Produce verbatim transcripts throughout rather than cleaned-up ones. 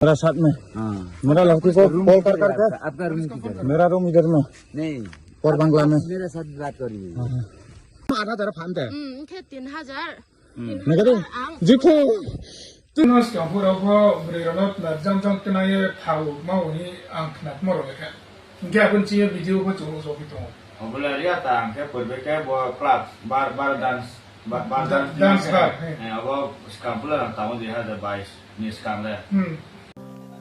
मेरा साथ में। हाँ। मेरा लड़की को कॉल कर करके आपका रूम किधर है? मेरा रूम इधर में। नहीं। और बंगला में। मेरे साथ बात करिए। हाँ, हाँ। आठ हजार फाइन थे। हम्म, इनके तीन हजार। मैं कह दूं, जितने Tuno skang pura pho bwrwi rokno twnajak jang twnai phal ma hwnwi ang khna tongma rw lekha. Hwnkhe aboni chini video bo chwng sogwi tongo. Obole ria ta hwnkhe purbe khe bo club bar, bar dance, ba-, bar dance Dance bar, he. Eh, abo skang pura tamo dui hazar bais ni skang le. Hmm.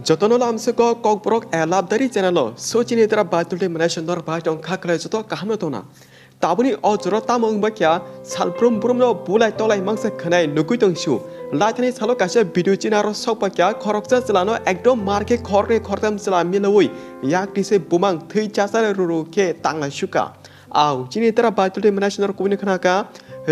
Jotono lamsoko Kokborok A Love Diary channel o so chini dara baitulde manaisong nor bai tong kha khlai joto kaham no tongna. Taboni o jora tamo wngba khe salbrum brumno bulai tolai mangsa khwnai nugui tong su. Laithani salo kaisa video china aro sokba khe khoroksa chwlano ekdom mar khe khornwi khortam chwla milaui yak tise bumang thwi chachar ruru khe tangna suka. Au chini tara baitulde manaisong nor kubuni khna kha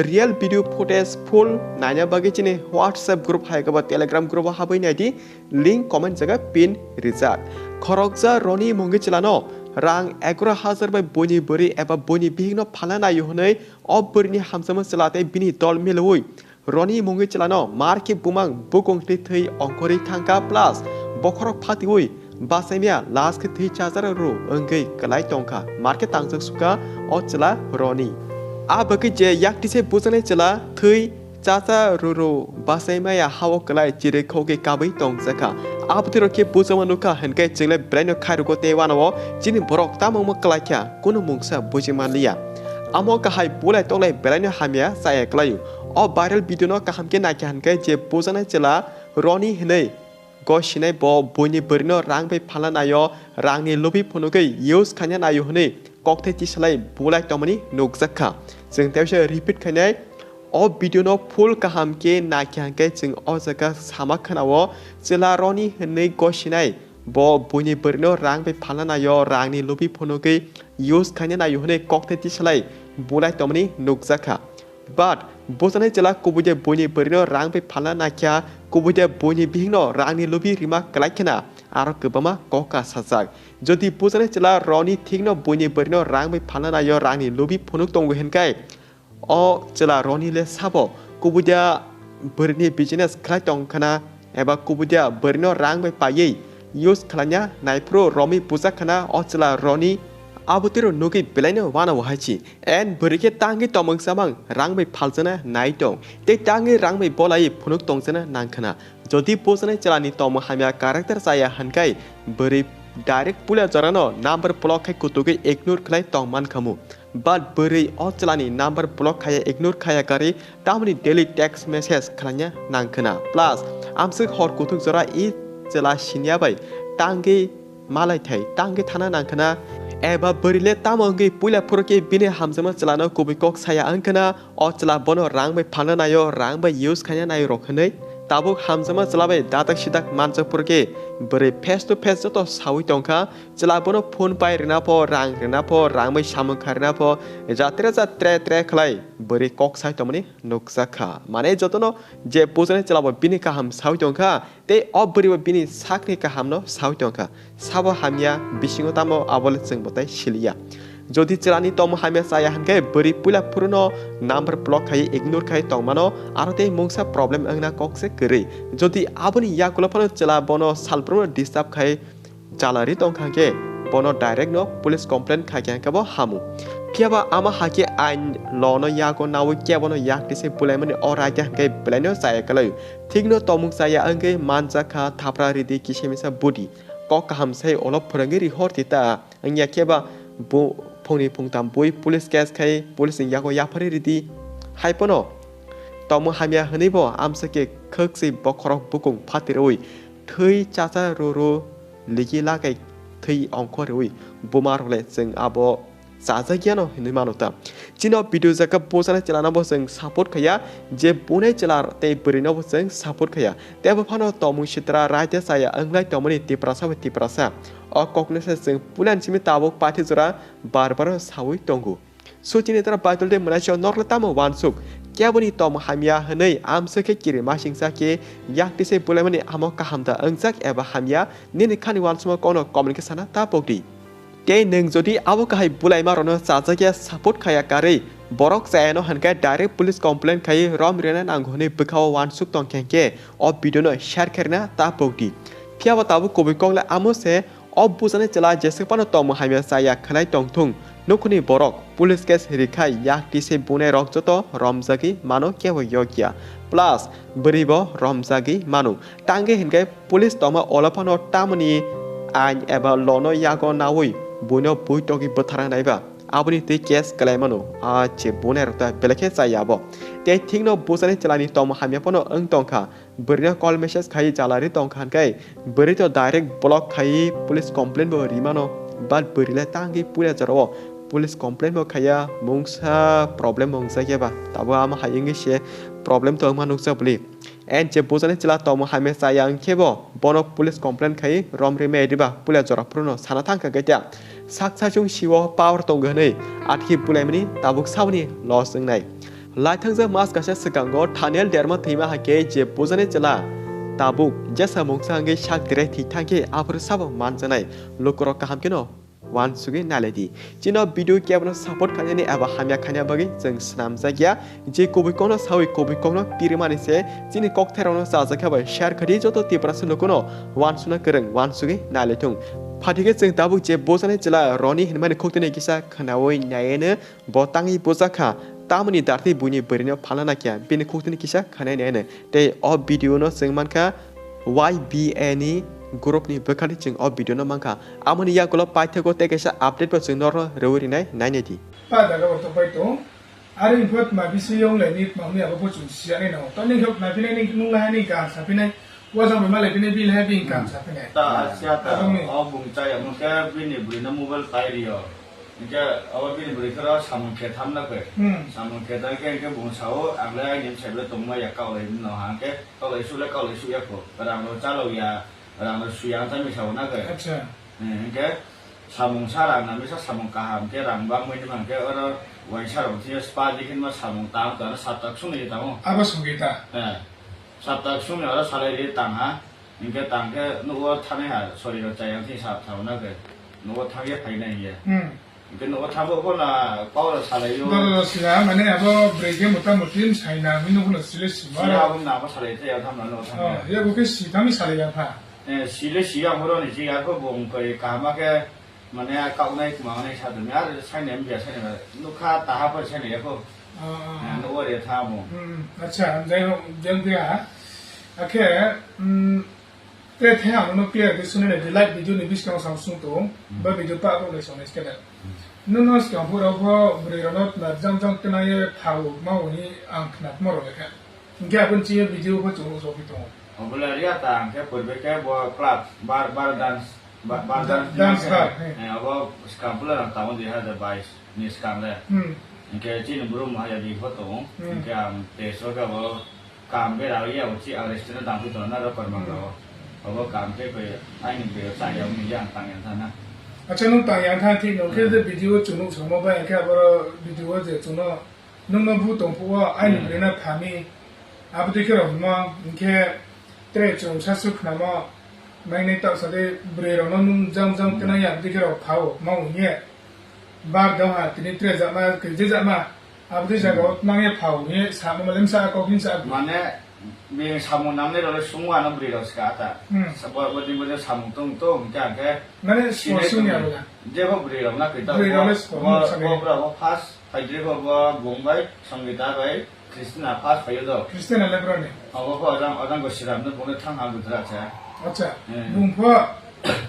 real video footage full naina bagwi chini WhatsApp group hai khe ba Telegram group o habwi naidi. Link comment jaga pin rijak. Khoroksa Roni mungwi chwlano rang egaroh hazar bai buini bwrwi eba buini bihikno phalna naio hwnwi o bwrwini hamjakma chwla tei bini dol milaui Roni mungwi chwlano mar khe bumang bukung twi thwi ongkhorwi thangkha plus bokhorok phatiui bachaimaya last khe thwi chachar rw wngwi kwlai tongkha mar khe tangjak sukha o chwla Roni. A bagwi je yak tise bujaknai chwla thwi Chacha ruru bachaimaya hao kwlai chirikhogwi kabwi tongjakha. Abotiro khe bujama nukha hinkhe chwngle belaino khairugo tei wanao chini borok tamo wngma kwlaikha kunu mungsa buji manliya. Amo kahai bulai tonglai belaino hamya chaya kwlaio. O viral video no kaham khe naikha hinkhe je bujaknai chwla Roni hinwi Go sinai bo buini bwrwino rang bai phalna naio, rangni lubi phunugwi use khaina naio hwnwi kokthai tisalai bulai tongmani nukjakha. Chwng teisa repeat khainai, o video no full kaham khe naikha hwnkhe chwng o jaga sama khwnao, chwla Roni hwnwi go sinai bo buini bwrwino rang bai phalna naio, rangni lubi phunugwi use khaina naio hwnwi kokthai tisalai bulai tongmani nukjakha. But bujaknai chwla kubui de buini bwrwino rang bai phalna naikha, kubui de buini bihikno rangni lubi rima kwlai khena aro kwbangma kok kasajak. Jodi bujaknai chwla Roni thikno buini bwrwino rang bai phalna naio, rangni lubi phunuk tongo hinkai, o chwla Roni le sabo kubui de bwrwini business khlai tong khana eba kubui de bwrwino rang bai paiwi use khlaina naiphuru romwi bujak khana o chwla Roni abotiro nugwi belaino wanao hai chi. En bwrwi khe tangwi tomwng chamang rang bai phaljakna nai tong, tei tangwi rang bai bolai phunuk tongjakna nang khna. Jodi bujaknai chwlani tomwng hamya character chaya hwnkai bwrwi direct puila jorano number block khai kutugwi ignore khlai tong man khamu. But bwrwi o chwlani number block khaya ignore khaya karwi tamoni daily text message khlaina nang khna. Plus amswk hor kuthuk jora i chwla sinya bai tangwi malai thai tangwi thana nang khna. Eba bwrwi le tamo wngwi puila phuru khe bini hamjakma chwlano kubui kok saya wng khna, o chwla bono rang bai phalna naio, rang bai use khaina naio rok hwnwi. Tabuk hamjakma chwla bai dadak sidak manjak phuru khe bwrwi face to face joto saui tong kha. Chwla bono phone pai rwna pho, rang rwna pho, rang bai samung kha rwna pho, jatre ja tre tre khlai bwrwi kok sai tongmani nukjak kha. Mane jotono je bujaknai chwla bo bini kaham saui tong kha. Tei o bwrwi bo bini sakni kahamno saui tong kha. Sabo hamya, bisingo tamo abo le chwng bo tai siliya. Jodi chwlani tomwng hamya chaya hwnkhe bwrwi puila phuruno number block khai ignore khai tongmano, aro tei mungsa problem wngna kok se kwrwi. Jodi aboni yagulo phano chwla bono salbrumno disturb khai chalari tong kha hwnkhe bono direct no police complaint khai khe hwnkhe bo hamu. Phiyaba ama hakhe ain law no yago naui kebono yak tise bulaimani o raida hwnkhe belaino chaya kwlai. Thikno tomung chaya wngwi manjak kha thapra ridi kisa misa budi. Kok kaham sai ulo phwrwngwi rihor di ta. Wngya khe ba bo phungni phungtham bui police case khai police ni yago yapharwi ridi. Hai phano tomung hamya hwnwi bo amsa khe khwk se bokhorok bukung phatirwi thwi chacha ruru ligi lagai thwi ongkhorwi buma rwle chwng abo chajakya no hinwi mano ta. Chini o video jaga bujana chwla no bo chwng support khaya, je bunai chwla tei bwrwi no bo chwng support khaya. Tei bo phano tomung sitra raida chaya wnglai tongmani Tiprasa bai Tiprasa. O kok no se chwng pulan simi tabuk pathi jora bar bar saui tongo. So chini tara baitol tei mwnaisio norok le tamo wansuk. Keboni tomung hamya hwnwi amswk khe kiri masingsa khe yak tisai bulaimani amo kaham da wngjak eba hamya nini khani wansukma kokno comment khe sana ta pokdi. Tei nwng jodi abo kahai bulaima rokno chajakya support khaya karwi borok chayano hwnkhe direct police complaint khai rom rina nango hwnwi bwkhao wansuk tongkhe hwnkhe o video no share khairina ta pokdi. Phiya bo tabuk kubui kok le amo se, o bujani chwla jeswk phano tongmung hamya chaya khwnai tongthung. Nukhungni borok police case rikhai yak tise bunai rok joto romjagwi mano kebo yokya. Plus bwrwi bo romjagwi mano. Tangwi hinkhe police tongma olo phano tamoni ain eba lono yago nawi buino buitogwi bwtharang naiba. Aboni twi case kwlai mano. A che bunai rok ta belai khe chaya bo. Tei thikno bujani chwlani tongmung hamya phano wng tongkha. Bwrwino call message khai jalari tongkha hinkhe bwrwi to direct block khai police complaint bo rimano, but bwrwi le tangwi puila jorao police complaint bo khaiya, mungsa problem bo wngjakya ba, tabuk ama hai wngwi se problem to wngma nukjak bwlwi. And je bujani chwla tongmung hamya chaya wngkhe bo bono police complaint khai rom rimai riba puila jora phruno sana thangkha khe ta. Sak saichung siwo power tongo hwnwi atkhe bulaimani tabuk saboni loss wngnai. Laithangjak mas kaisa swkango Thaniel Derma thwima hai khe je bujani chwla tabuk jesa mungsa wngwi sak direct thwi thangkhe aphuru sabo manjaknai lukurok kaham kheno uansugwi nailai di. Chini video kebono support khainani eba hamya khaina bagwi chwng swnamjak ya. Je kubui kokno sawi kubui kokno pirimani se chini kokthairokno chajak khe bai share khadi joto Tiprasa lukuno uansukna kwrwng uansugwi nailai thung. Phathikhe chwng tabuk je bujani chwla Roni hinmani khuktwini kisa khwnawi naieno bo tangwi bujakha, tamoni dartwi buini bwrwino phalna nakya, bini khuktwini kisa khwnai naieno. Tei o video no chwng mankha Y B A ni group ni bwkhani chwng o video no mankha. Amoni yagulo paithago tei kaisa update bo chwng norno rwui rinai nainai di. Pa jaga o tongpai tong. Are infot ma bisi yong lai ni ma mi abo bo chwng siya ni no. To ni hok na phinai ni nung lai ni gan sa phinai. Wa jang ma lai phinai bil hai bin gan sa phinai. Ta asia ta. Abang ni. O bung chaya mung khe bini bwrwino mobile pai rio. Hinkhe abo bini bwrwi khe ro samung khe tham na khe. Hmm. Samung khe thang khe hinkhe bung sao ang le aini bwsai ble tongma ya kau lai no ha hinkhe kau lai su le kau lai su ya kho. Rang ro cha lo ya, rang ro su ya ang cha mi sao na khe. Acha. Hmm, hinkhe samung sa rang na mi sa samung kaham khe rang bang mui ni mang khe oro waisa rok thia spa di khe ma samung tang ta na sat tak sung ni tamo. Abo sung ta. Eh. Sat tak sung ni oro salai ri tang ha. Hinkhe tang khe nugo thanai ha, sorry, rok chayang thwi sa thao na khe nugo thang ye phainai hiya. Hmm. Hinkhe nugo thang bo na kau rok salai yo. Doro rok sila, mane abo brege mota moti sai na, hino hino sile sima. Sila abo na abo salai thai ya tham na nugo thang ya. Oh, ya bo khe si thami salai ya pha. Eh, sile si ya horo ni ji ya ko bong koi kaham khe. Mane a kaunai kumangnai sadumi ar saini M B A saini nukha taha pori saini yako. Ah, ah, ah. Nukgo re tha mo. Hmm, acha, jai hok, jang dia. Akhe, hmm, te the ang no piya de sunene de live video ni biskang sam sung to, ba video pa ko le sonai skeda. No no skang pura bo bri ro no na jang jang tena ye thau ma uni ang khna mo ro le kha. Hinkhe aboni chini video bo chwng uso phi tongo. Obole ria ta hinkhe purbe khe bo club bar, bar dance, ba-, bar Da-, dance dance ni bar, he. Eh, abo skang pula rang tamo dui hazar bais ni skang le. Hmm. Hinkhe chini brum haya di pho tongo. Hmm. Hinkhe ang teso khe abo kam bera ya bo chi ang restaurant dam phi tongo na ro korma Hmm. ro. Abo kam khe koi aini be cha ya ni yang tang yang thana. Acha nung tang yang tha thik nung khe Hmm. de video chwng nuk samo ba hinkhe abo video je chwngno Nungno bu tongphuo, aini Hmm. bwrwino thami, abodikhe rok hwnmang, hinkhe tre chwng sa swk khnamo, mainai taoh sa tei bwrwirokno nung jang jang Hmm. twnai abodikhe rok phao, ma hwnye, bar dong ha, tini tre jakma, kwrwi jakma, abodikhe Hmm. jagao twnangya phao hwnye, sama male msa kok hinsa. Mane, Bini samung nangnai rok le sungma ano bwrwi rok ska ata. Hmm. Sa-, bo, bo din bo din samung tung tung hwnkhe hwnkhe Mane sini spo sungya tongwi. Rok na? Jebo bwrwi rok na kwita Bwrwi rok bo, le spo bo, mung sani. Bo bwrok bo first phaidri bo, bo bung bai Sangita bai Christina first phaio do. Christina le bwrani? Obo bo ojang, ojang go siram no bung le thang ha bwdra cha. Acha. Hmm. Bung pho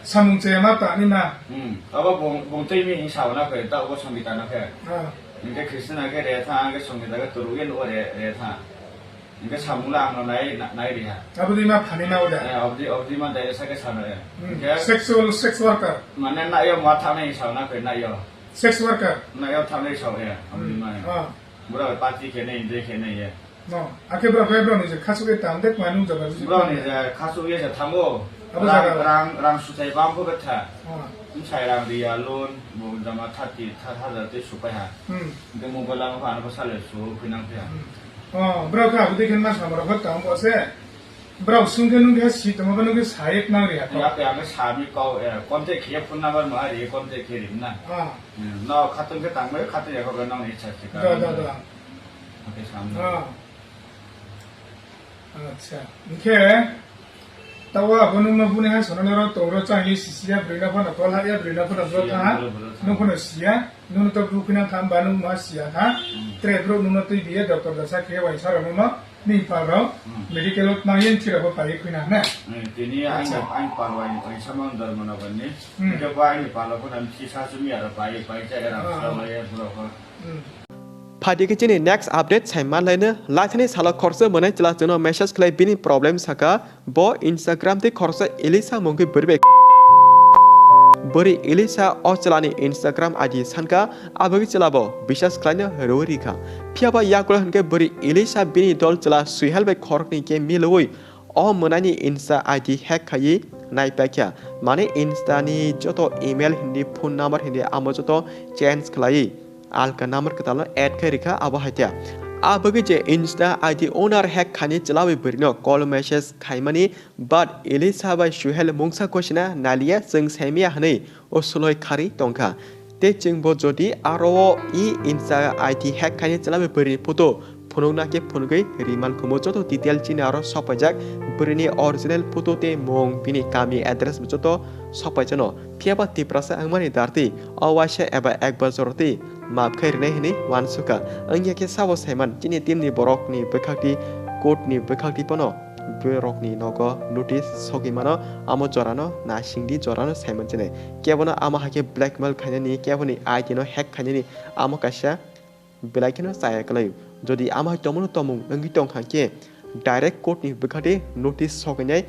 samung chaya ma ta ni ma. Hmm. Obo bung, bung tei mi hing sao na khe, ta obo Sangita na khe. Ah. Hwnkhe Christina khe re tha, hwnkhe Sangita khe turuk ye nugo re, re tha. Hwnkhe samung le ang no nai, na-, nai ri ha. Aboni ma phani ma oda. Eh, obdi, obdi ma dai sakhe sana ya. Hmm. Hwnkhe sexual, sex worker. Mane na yo ma thang nai sa na khe na yo. Sex worker. Na yo thang nai sa ya, obdi Hmm. ma. Ah. Bura party khe nai, enjoy khe nai ya. No. Akhe bura khe bura ni je khasuk e tam de ma nung jaga. Bura ni je khasuk ye je thango. Abo Rang, jaga. Rang, rang sutai bam ko betha. Ah. Bwsai rang ri ya loan, bo jama thirty, thirty thousand tei supai ha. Hmm. Hwnkhe mobile lama phano bo salai su khuinang phiya. Oh, bro kha abdi khen ma samara kho tamo bo se. Bro sung khe nung khe si tamo khe nung khe sayek nang ri ha to. Ya khe ang sami kau, eh, contact khe phone number ma ri contact khe ri na. Ah. Hmm, no khatun khe tang bai khatun ya kho nang ni cha cha. Da, da, da. Oke sam. Ah. Acha. Hwnkhe Tawa abo nungno buni hai sono noro tongro chang ye sisiya brina phano tol ha ya brina phano bro tha ha. Nung phano siya, nung to bru phina tham ba nung ma siya ha. Tre bro nungno twi biya doctor da sa khe wai sara nungno ni paro medical ot ma yen thira bo pai khina na. Tini ang ang paro ang ang samang dharma na bani. Ke ba ang paro ko nam si sa sumi ara pai pai cha era sa ya bro ko. Phaidi khe chini next update sai manlaino, laithani salo khoroksa mwnai chwla chwngno message khlai bini problem saka, bo Instagram tei khoroksa Elisa mungwi bwrwi bai. Bwrwi Elisa o chwlani Instagram I D sanka, aboni chwla bo biswas khlaino rwui rikha. Phiyaba yagulo hinkhe bwrwi Elisa bini dol chwla Suhel bai khoroknwi khe milwi o mwnaini Insta I D hack khaiwi naipaikha. Mane Insta ni joto email hindi, phone number hindi amo joto change khlaiwi alka number kwtalno add khai rikha, abo hai khe. A bagwi je Insta I D owner hack khaini chwlawi bwrwino call message khaimani, but Elisa bai Suhel mungsa gosina naliya, chwng saimaya hwnwi o suloi kharwi tongkha. Tei chwngbo jodi aro o i Insta I D hack khaini chwlawi bwrwini photo phunukna khe phunugwi rimal khumo joto detail chini aro sopaijak, bwrwini original photo tei mung, bini kami address bo joto sopaijano. Phiyaba Tiprasa wngmani darti o waisa eba ek bojor twi maap khai rwnai hwnwi uansukha. Wngya khe sabo saiman chini team ni borok ni bwkhakti court ni bwkhakti phano borok ni nogo notice sogwi mano, amo jorano nasingdi jorano saiman chini. Kebono amo hai khe blackmail khainani, keboni I D no hack khainani amo kaisa belai kheno chaya kwlaio. Jodi amo hai tongmano tongmung wngwi tongkha khe direct court ni bwkhadi notice sogwinai.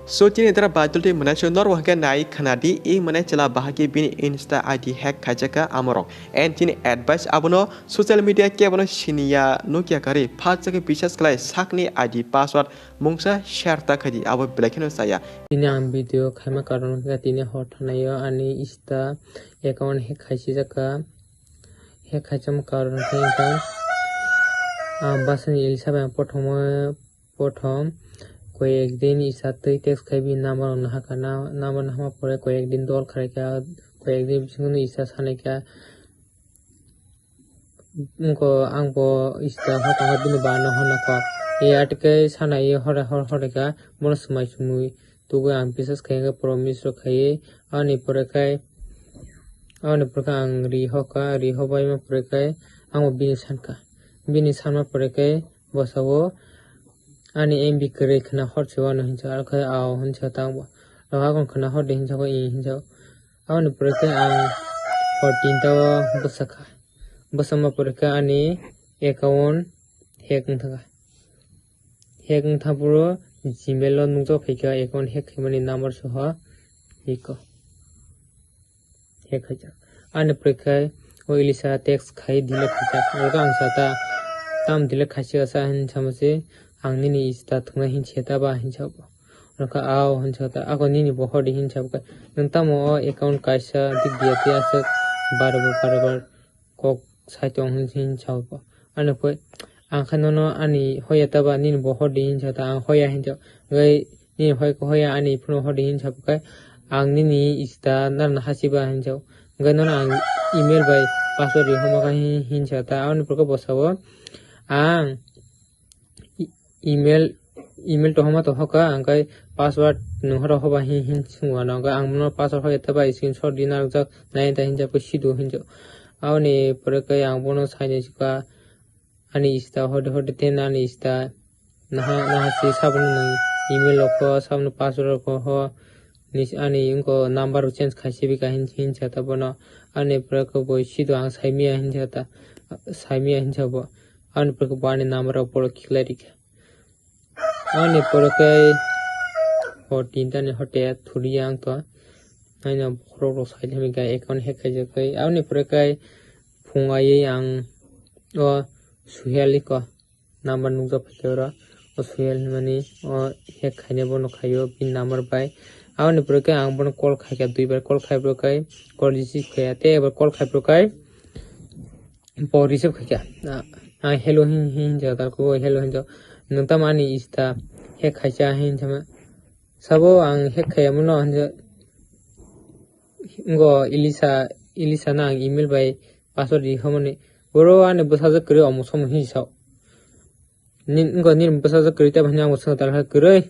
So chini dara Baitul tei mwnaisyo norok hwnkhe nai khwnadi, i mwnai chwla bahai khe bini Insta I D hack khaijakha amorok. And chini advice abono social media kebono siniya nukya kari phalsa khe biswas khlai sakni I D password mungsa share ta khaidi, abo belai kheno chaya. Tini ang video khaima karon khe tini hor thanaio ani Insta account hack khaisijakha. He khaisam karon khe wngkha, ang bwsani Elisa bai ang pothomwi, pothom koi ek din Insta twi text khai bini number rok nahakha, na-, number nahama pore koi ek din dol khlaikha, koi ek din bisingo Insta sanaikha, wngkha ang bo Insta hotongkha bini bana hwnakha, e atwkhe sanai hore hor horaikha, bono swmai swmwi tubui ang biswas khai khe promise rok khaiwi ani pore khai, ani pore khai ang ri hokha, ri hobaima pore khai ang bo bini sankha. Bini sanma pore khai bwsao ani M B kwrwi khwna hor se uanw hinsa, aro khai ao hinsa tangbo. Rok hakon khwna hor di hinsa khe i hinsa. Aboni pore khai ang hor tinta o bwsakha. Bwsama pore khai ani account hack wngthaka. Hack wngtha phuru Gmail o nukjak phaikha account hack khaimani number soho iko. Hack khaijak. Ani pore khai o Elisa text khai delete khaijak. Ego ang sa ta tam delete khaisi asa hin sama se ang nini Insta thwngna hin se ta ba hin sa bo. Nokha ao hin sa ta ako nini bo hor di hin sa bo khai. Nwng tamo o account kaisa dik dia tei aswk bar bar bar bar kok sai tong hin, hin sa bo. Ani pore ang khe nono ani hoya ta ba nini bo hor di hin sa ta, ang hoya hin sa. Gai nini hoi ko hoya ani phone hor di hin sa bo khai ang nini Insta narwkna hasi ba hin sa. Gai nono ang email bai password ri homa kha hin, hin sa ta. Ani pore khe bwsao ang e-, email, email to homa to hoka, ang kai password nung horo hoba hin, hin sung wano. Ang kai ang bono password hoya ta bai screenshot di narwkjak, nai ta hinjak, sidu hinjak. Aboni pore kai ang bono sainai suka, ani Insta hode hode ten ani Insta. Naha, naha si saboni nung email rok ho, saboni password rok ho, nis ani wngko number rok change khaisi bika hin, hin sa ta bono. Ani pore kai bo sidu ang saimia hin sa ta, saimia hin sa bo. Ani pore kai bo ani number rok block khlai rikha. Ani pore khe hor tinta ni hote thuri ang to. Haino bokhorok rok sai thangwi kha account hack khaijak khe. Aboni pore khe phung aiwi ang o Suhel iko number nukjak phaikhe oro. O Suhel hinmani o hack khainai bono khaio bini number bai. Aboni pore khe ang bono call khaikha, duibar call khai borok khe call receive khaiya. Tei ebar call khai borok khe bo receive khaikha. Ah, ah, hello hin, hin, hinjak, talku bo hello hinjak. Nwng tamo ani Insta hack khaisa hin sama. Sabo ang hack khaiya mano hinjak. Ngo Elisa, Elisa no ang email bai password ri homoni. Boro ani bwsajwk kwrwi omo somo hin sao. Ni, ngo nini bwsajwk kwrwi tamo hinwi ang bo swngwi talkha kwrwi.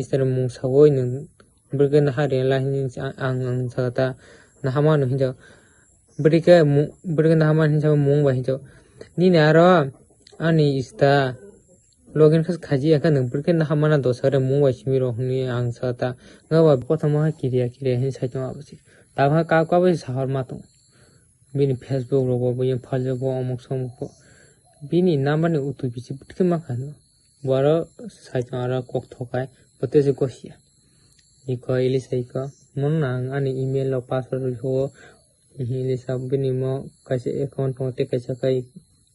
ani Insta ni mung sawi nwng bwrwkhe naha rwna lai hinwi ang, ang, ang sakha ta, naha mano hinjao. Bwrwkhe mu-, bwrwkhe naha mano hinjao mung bai hinjao. Nini aro ani Insta login khe khaji ya khe nwng bwrwkhe naha mana dosa re mung bai simi rok hinwi ang sakha ta. Nga ba kothoma kiriya kiriya hinwi sai tongo abo se. Tabha kap kap bai sahor ma tongo. Bini Facebook rogo bo yang phaljak bo omok somok bo. Bini number ni utu bisi bwtwi ma kha no. Bo aro sai tong aro kok thokai. Bo tei se gosia. Iko Elisa iko. Mon na ang ani email lo password rwi ho. Elisa bini mo kaisa account tongo tei kaisa kai.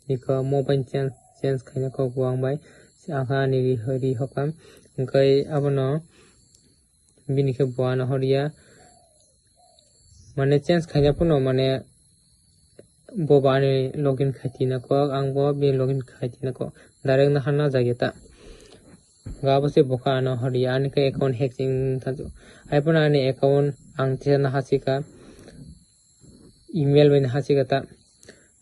Iko mo bai change, change khaina kok bo ang bai. Akha ani ri, ri hokam. Hwnkhe abono bini khe bo ano horiya. Mane change khaina phano mane bo bo ani login khai tina kok, ang bo bini login khai tina kok. Direct no hana jageta. Ga bo se bo kha ano horiya, ani khe account hack ching thajo. Ai phano ani account ang tisa na hachika. Email bai na hachika ta.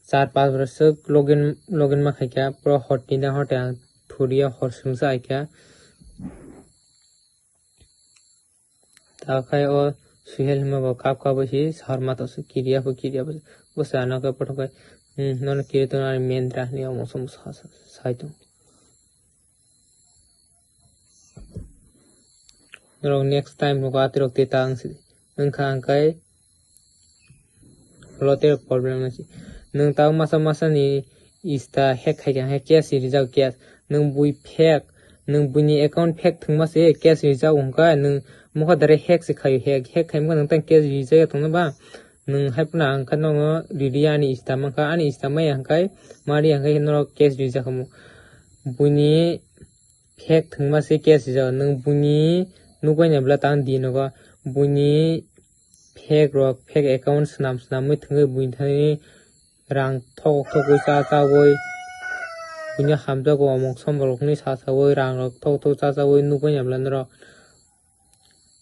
Char pas bwrwi swk login, login ma khaikha. Pro hor tina hor te ang thuriya hor sungsa aikha. Ta khai o Suhel hwnma bo kap kap bai si sahor ma tongsi kiriya pho kiriya pho. Bo se ano khe pothok khai, hmm, nono kiriya tongna ani mendra hinwi omo som sa, sa, sai tong. Norok next time rogo atirok tei ta wngsi, wngkha hwnkhai. Lote problem nasi. Nwng tao masa masa ni Insta hack khai kha, hack case rijak case. Nwng bui fake, nwng buini account fake thwngma se case rijak wngkha. Nwng mokha dare hack se khaio, hack, hack khaima nwng tang case rijak ya tongno ba. Nwng hai phano ang kha nono riri ani Insta mankha, ani Insta maya hwnkhe mari hwnkhe norok case rijak khamu. Buini hack thwngma se case rijak. Nwng buini nukbai na bwla tang di nogo. Buini fake rok, fake account swnam swnamwi thwngwi buini thani rang thok thokwi cha chawi buini hamjago omok somok rokni sa chawi rang rok thok thok cha chawi nukbai na bwla norok.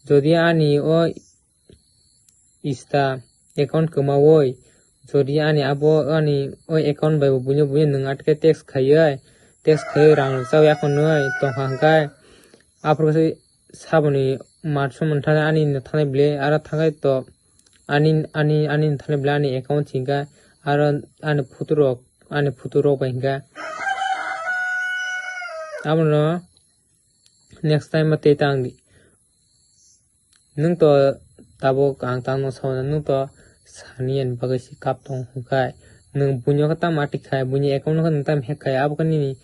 Jodi ani o Insta account kwmawi, jodi ani abo ani o account bai bo buino buino nwng atwkhe text khaiwi, text khaiwi rang rok chawi akhonwi tongkha hwnkhe, aphuru khe saboni marso manthanai ani no thanai bwle, aro thangai to ani, ani, ani no thanai bwle ani account singkha, aro ani photo rok, ani photo rok bai hwnkha. Abono next time o tei tang di. Nwng to tabuk ang tangno sao na, nwng to sani ani bagwi se kap tong hwnkhe, nwng buino khe tamo atik khai, buini account no khe nwng tamo hack khai, abo khe nini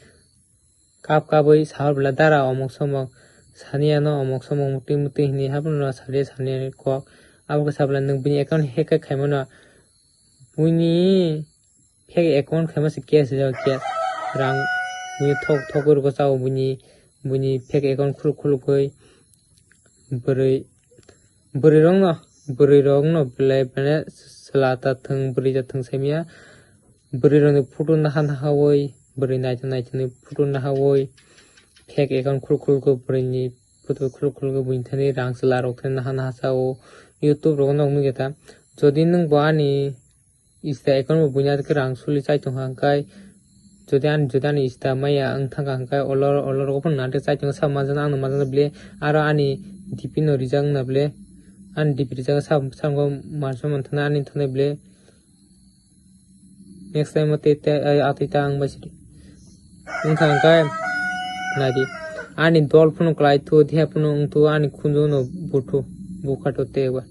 kap kabwi sahor bwla dara omok somok sani ano omok somok mutwi mutwi hinwi haphano sadi sani ani kok, abo khe sabwla nwng buini account hack khai khaimano buini fake account khaima se case rijak case. Rang buini thok thok rwgo chao buini, buini fake account khuluk khuluk oi. Bwrwi, bwrwi rokno, bwrwi rokno belai mane chwla ta thwng, bwrwi ta thwng saimaya. Bwrwi rokni photo naha naha oi, bwrwi naithok naithokni photo naha oi. Fake account khuluk khuluk bwrwini photo khuluk khuluk buini thani rang chwla rok thani naha naha chao. YouTube rogo nog nugya ta. Jodi nwng bo ani Insta account bo buina khe rang suli chai tongkha hwnkhe, jodi ani, jodi ani Insta maya wng thangkha hwnkhe, olo, olo rogo phano nante chai tongo, sa manjana, ang no manjana bile, aro ani D P no rijak wngna bile, ani D P rijak sa, sa manjana manthana ani thani bile. Next time o tei, tei, ai, atwi ta ang bai sidi. Wngkha hwnkhe, naidi. Ani dol phano kwlai thu, diha phano wng thu, ani khunju no buthu, bukha to tei ba.